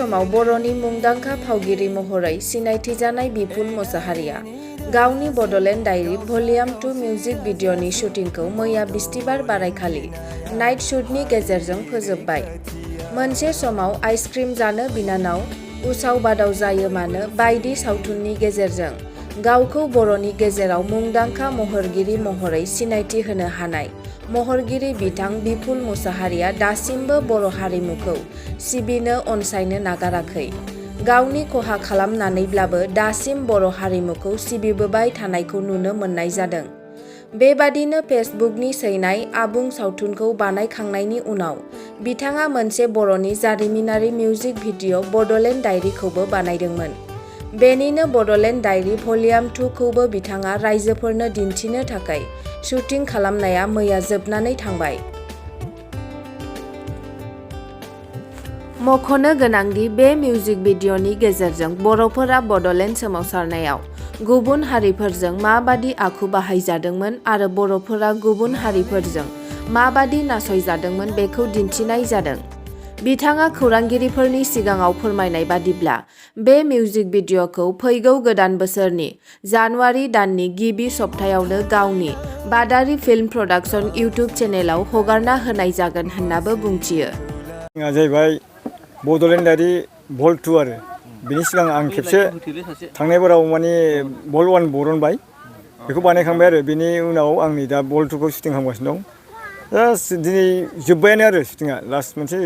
समाव बर'नि मुंदांखा फावगिरि महरै सिनायथिजानाय बिपुल मुसाहारिया गावनि बड'लेण्ड डायरी भलिउम 2 मिउजिक भिडिअ'नि शुटिंखौ मैया बिस्तिबार बारायखालि नाइट शुटनि गेजेरजों फोजोबबाय। मोनसे समाव आइसक्रिम जानो बिनानाव उसाव बादाव जायो मानो बायदि सावथुननि गेजेरजों गावखौ बर'नि गेजेराव मुंदांखा महरगिरि महरै सिनायथि होनो हानाय महरगिरि बिथां बिपुल मुसाहारिया दासिमबो बर' हारिमुखौ सिबिनो अनसायनो नागाराखै। गावनि खहा खालामनानैब्लाबो दासिम बर' हारिमुखौ सिबिबोबाय थानायखौ नुनो मोननाय जादों। बेबादिनो फेसबुकनि सैनाय आबुं सावथुनखौ बानायखांनायनि उनाव बिथाङा मोनसे बर'नि जारिमिनारि मिउजिक भिडिअ' बड'लेण्ड डायरीखौबो बानायदोंमोन। बेनिनो बड'लेण्ड डायरी भलिउम 2 खौबो बिथाङा रायजोफोरनो दिन्थिनो थाखाय शुटिं खालामनाया मैया जोबनानै थांबाय। मख'नो गोनांदि बे मिउजिक भिडिअ'नि गेजेरजों बर'फोरा बड'लेण्ड सोमावसारनायाव गुबुन हारिफोरजों माबादि आखु बाहायजादोंमोन आरो बर'फोरा गुबुन हारिफोरजों माबादि नासयजादोंमोन बेखौ दिन्थिनाय जादों। बिथाङा खौरांगिरिफोरनि सिगाङाव फोरमायनाय बादिब्ला बे मिउजिक भिडिअ'खौ फैगौ गोदान बोसोरनि जानुवारि दाननि गिबि सप्तायावनो गावनि बादारि फिल्म प्रडाक्शन इउटुब चेनेलाव हगारना होनाय जागोन होन्नाबो बुंथियो। जाहैबाय बड'लेण्ड डायरी भल 2 आरो बिनि सिगां आं खेबसे थांनाय बाराव माने भल 1 बरनबाय बेखौ बानायखांबाय आरो बिनि उनाव आंनि दा भल 2 खौ शुटिं खालामगासिनो दं। जास्ट दिनै जोब्बायानो आरो शुटिंआ लास्ट मोनसे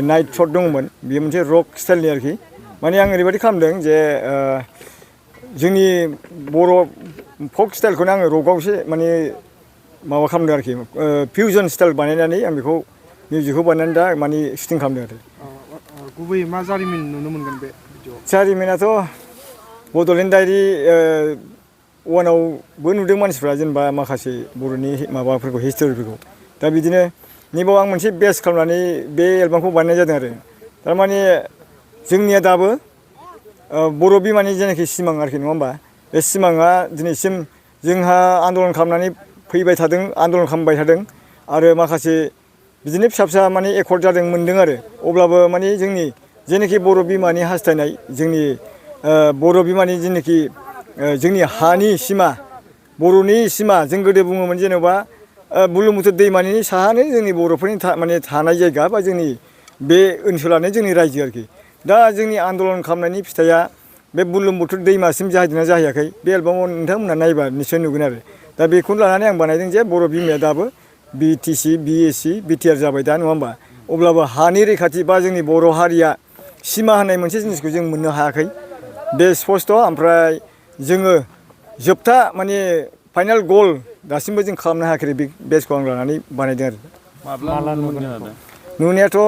नाइट शट दंमोन बेयो मोनसे रक स्टाइलनि आरोखि माने आं ओरैबायदि खालामदों जे जोंनि बर' फक स्टाइलखौनो आङो रकआव एसे माने माबा खालामदों आरोखि फिउजन स्टाइल बानायनानै आं बेखौ मिउजिकखौ बानायनानै दा माने शुटिं खालामदों आरो। गुबैयै मा जारिमिन नुनो मोनगोन बे भिडिअ'आव? जारिमिनाथ' बड'लेण्ड डायरी 1 आवबो नुदों मानसिफ्रा जेनेबा माखासे बर'नि माबाफोरखौ हिस्ट'रिफोरखौ दा बिदिनो नैबाव आं मोनसे बेस खालामनानै बे एलबामखौ बानायनाय जादों आरो थारमाने जोंनिया दाबो बर' बिमानि जेनाखि सिमां आरोखि नङा होमबा बे सिमाङा दिनैसिम जोंहा आन्दलन खालामनानै फैबाय थादों आन्दलन खालामबाय थादों आरो माखासे बिदिनो फिसा फिसा माने एकर्ड जादों मोनदों आरो अब्लाबो माने जोंनि जेनाखि बर' बिमानि हास्थायनाय जोंनि बर' बिमानि जेनाखि जोंनि हानि सिमा बर'नि सिमा जों गोदो बुङोमोन जेनेबा बुरलुंबुथुर दैमानि साहानो जोंनि बर'फोरनि माने थानाय जायगा बा जोंनि बे ओनसोलानो जोंनि रायजो आरोखि दा जोंनि आन्दलन खालामनायनि फिथाइया बे बुरलुंबुथुर दैमासिम जाहैदोंना जाहैयाखै बे एलबामाव नोंथांमोनहा नायबा निस्सय नुगोन आरो दा बेखौनो लानानै आं बानायदों जे बर' बिमाया दाबो BTC BSc BTR जाबाय दा नङा होमबा अब्लाबो हानि रैखाथि बा जोंनि बर' हारिया सिमा होननाय मोनसे जिनिसखौ जों मोननो हायाखै बे स्पस्ट' ओमफ्राय जोङो जोबथा माने फाइनाल गल दासिमबो जों खालामनो हायाखै बे बेसखौ आं लानानै बानायदों आरो। माब्ला नुगोन आरो नुनायाथ'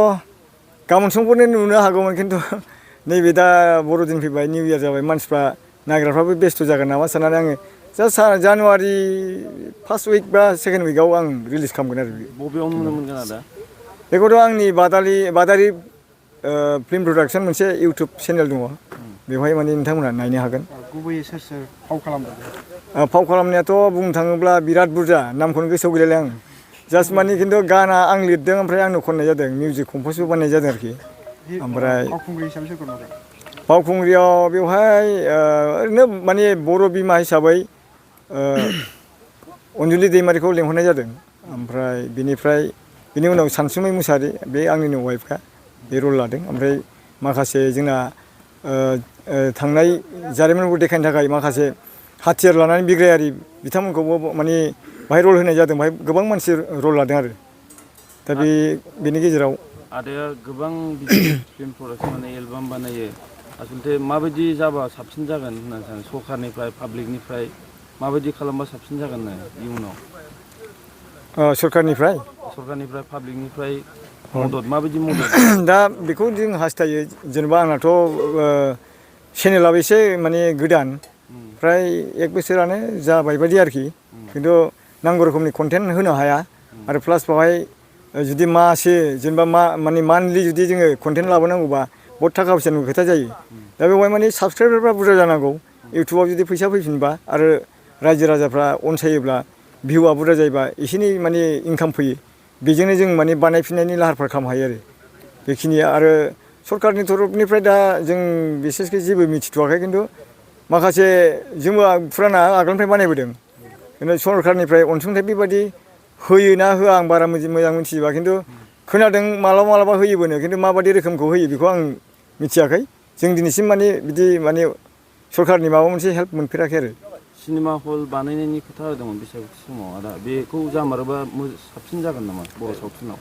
गाबोन समफोरनो नुनो हागौमोन खिन्थु नैबे दा बर'दिन फैबाय निउ इयार जाबाय मानसिफ्रा नायग्राफ्राबो बेस्थ' जागोन नामा साननानै आङो जास्ट जानुवारि फार्स्ट उइक बा सेकेन्ड उइकआव आं रिलिज खालामगोन आरो। बबेयाव नुनो मोनगोन आदा? बेखौथ' आंनि बादारि फिल्म प्रडाक्सन मोनसे इउटुब चेनेल दङ बेवहाय माने नोंथांमोनहा नायनो हागोन। गुबैयै सोर सोर फाव खालामदों? फाव खालामनायाथ' बुंनो थाङोब्ला बिराद बुरजा नामखौनो गोसोआव गैलाय आं जास्ट माने खिन्थु गाना आं लिरदों ओमफ्राय आंनो खननाय जादों मिउजिक कम्प'जबो बानायनाय जादों आरोखि ओमफ्राय फावखुंग्रि हिसाबै सोरखौ नुदों? फावखुंग्रियाव बेवहाय ओरैनो माने बर' बिमा हिसाबै अनजुलि दैमारिखौ लेंहरनाय जादों ओमफ्राय बिनि उनाव सानसुमै मुसाहारि बे आंनिनो वाइफखा बे रल लादों ओमफ्राय माखासे जोंना थांनाय जारिमिनखौ देखायनो थाखाय माखासे हाथियार लानानै बिग्रायारि बिथांमोनखौबो माने बाहाय रल होनाय जादों बाहाय गोबां मानसि रल लादों आरो दा बेनि गेजेराव आदाया गोबां बिदिनो फिल्म प्रडाक्सन माने एलबाम बानायो आसलथे माबायदि जाबा साबसिन जागोन होननानै सानो सरकारनिफ्राय पाब्लिकनिफ्राय माबायदि खालामबा साबसिन जागोन इयुनाव? सरकारनिफ्राय पाब्लिकनिफ्राय मदद माबायदि मदद? दा बेखौ जों हास्थायो जेनेबा आंनाथ' चेनेलाबो एसे माने गोदान फ्राय 1 बोसोरानो जाबाय बायदि आरोखि खिन्थु नांगौ रोखोमनि कन्टेन्ट होनो हाया आरो प्लास बेवहाय जुदि मासे जेनेबा माने मान्थलि जुदि जोङो कन्टेन्ट लाबोनांगौबा बहुत थाखा फैसानि खोथा जायो दा बेवहाय माने साबसक्राइबारफ्रा बुरजा जानांगौ इउटुबाव जुदि फैसा फैफिनबा आरो रायजो राजाफ्रा अनसायोब्ला भिउआ बुरजा जायोबा एसेनि माने इनकाम फैयो बेजोंनो जों माने बानायफिननायनि लाहार फाहार खालामनो हायो आरो बेखिनिया आरो सरकारनि तरफनिफ्राय दा जों बिसेसकै जेबो मिथिथ'वाखै खिन्थु माखासे जोंबो फुराना आगोलनिफ्राय बानायबोदों खिन्थु सरकारनिफ्राय अनसुंथाइ बेबायदि होयो ना होआ आं बारा मोजां मिथिजोबा खिन्थु खोनादों मालाबा होयोबोनो खिन्थु माबायदि रोखोमखौ होयो बेखौ आं मिथियाखै जों दिनैसिम माने बिदि माने सरकारनि माबा मोनसे हेल्प मोनफेराखै आरो सिनेमा हल बानायनायनि खोथा होदोंमोन बैसागु समाव आदा बेखौ जामारोबा साबसिन जागोन नामा बर' सावथुनाव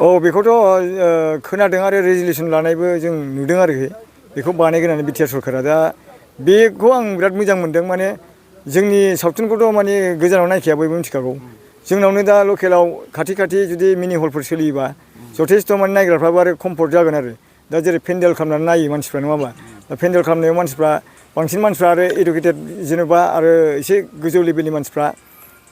औ बेखौथ' खोनादों आरो रेजुलेसन लानायबो जों नुदों आरोखि बेखौ बानायगोन होननानै बिटिआर सरकारा दा बेखौ आं बिराद मोजां मोनदों माने जोंनि सावथुनखौथ' माने गोजानाव नायखाया बयबो मिथिखागौ जोंनावनो दा लकेलाव खाथि जुदि मिनि हलफोर सोलियोबा जथेस्थ' माने नायग्राफ्राबो आरो कमफर्ट जागोन आरो दा जेरै पेन्डेल खालामनानै नायो मानसिफ्रा नङा होमबा दा पेन्डेल खालामनायाव मानसिफ्रा बांसिन मानसिफ्रा आरो इडुकेटेड जेनेबा आरो एसे गोजौ लेभेलनि मानसिफ्रा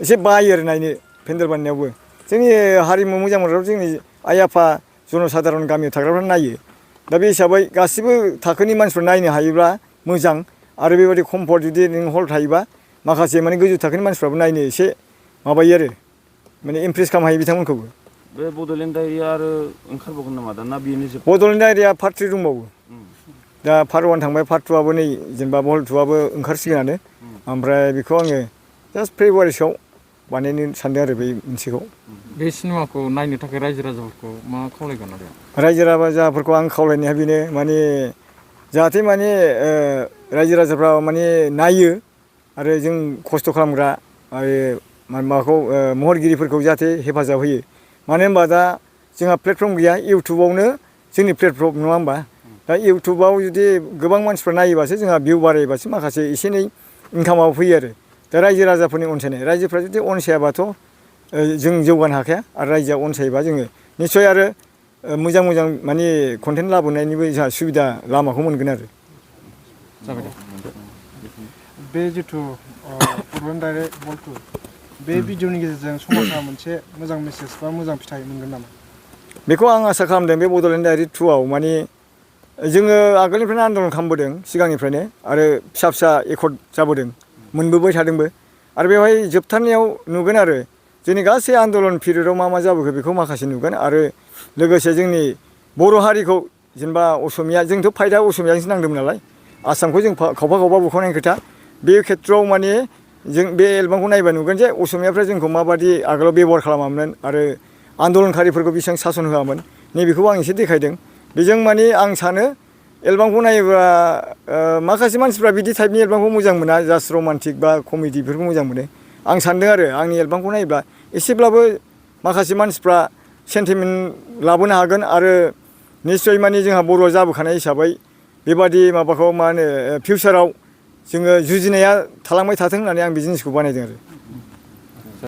एसे बायो आरो नायनो पेन्डेल बानायनायावबो जोंनि हारिमु मोजां मोनग्राफ्रा जोंनि आइ आफा जनसाधारन गामियाव थाग्राफ्रा नायो दा बे हिसाबै गासिबो थाखोनि मानसिफ्रा नायनो हायोब्ला मोजां आरो बेबायदि कमफर्ट जुदि नों हल थायोबा माखासे माने गोजौ थाखोनि मानसिफ्राबो नायनो एसे माबायो आरो माने इमप्रेस खालामनो हायो बिथांमोनखौबो बे बड'लेण्ड डायरिया आरो ओंखारबावगोन नामा दा ना बेनो जोब बड'लेण्ड डायरिया पार्ट 3 दंबावो दा पार्ट 1 थांबाय पार्ट 2आबो नै जेनेबा बहल 2आबो ओंखारसिगोनानो ओमफ्राय बेखौ आङो जास्ट फेब्रुवारिसोआव बानायनो सानदों आरो बै मोनसेखौ बे सिनेमाखौ नायनो थाखाय रायजो राजाफोरखौ मा खावलायगोन आरो रायजो राजाफोरखौ आं खावलायनाया बेनो माने जाहाथे माने रायजो राजाफ्रा माने नायो आरो जों खस्थ' खालामग्रा आरो माबाखौ महरगिरिफोरखौ जाहाथे हेफाजाब होयो मानो होनबा दा जोंहा प्लेटफर्म गैया इउटुबावनो जोंनि प्लेटफर्म नङा होमबा दा इउटुबाव जुदि गोबां मानसिफ्रा नायोबासो जोंहा भिउ बारायबासो माखासे एसे एनै इनकामाव फैयो आरो दा रायजो राजाफोरनि अनसायनाय रायजोफ्रा जुदि अनसायाबाथ' जों जौगानो हाखाया आरो रायजोआ अनसायोबा जोङो निस्सय आरो मोजां माने कन्टेन्ट लाबोनायनिबो जोंहा सुबिदा लामाखौ मोनगोन आरो जाबाय दे बे जिथु बड'लेण्ड डायरि बल 2 बे भिडिअनि गेजेरजों समाजा मोनसे मोजां मेसेज बा मोजां फिथाइ मोनगोन नामा बेखौ आं आसा खालामदों बे बड'लेण्ड डायरि 2आव माने जोङो आगोलनिफ्रायनो आन्दलन खालामबोदों सिगांनिफ्रायनो आरो फिसा एकर्ड जाबोदों मोनबोबाय थादोंबो आरो बेवहाय जोबथारनायाव नुगोन आरो जोंनि गासै आन्दलन पिरियडआव मा जाबोखो बेखौ माखासे नुगोन आरो लोगोसे जोंनि बर' हारिखौ जेनेबा असमिया जोंथ' फाइटआ असमियाजोंसो नांदोंमोन नालाय आसामखौ जों खावफा बुखावनायनि खोथा बे खेथ्रआव माने जों बे एलबामखौ नायबा नुगोन जे असमियाफ्रा जोंखौ माबादि आगोलाव बेबहार खालामामोन आरो आन्दलनकारिफोरखौ बेसेबां सासन होआमोन नैबेखौबो आं एसे देखायदों बेजों माने आं सानो एलबामखौ नायोबा माखासे मानसिफ्रा बिदि टाइपनि एलबामखौ मोजां मोना जास्ट रमान्टिक बा कमेडि बेफोरखौ मोजां मोनो आं सानदों आरो आंनि एलबामखौ नायोब्ला एसेब्लाबो माखासे मानसिफ्रा सेन्टिमेन्ट लाबोनो हागोन आरो निस्सय माने जोंहा बर'आ जाबोखानाय हिसाबै बेबादि माबाखौ मा होनो फिउचाराव जोङो जुजिनाया थालांबाय थाथों होननानै आं बे जिनिसखौ बानायदों आरो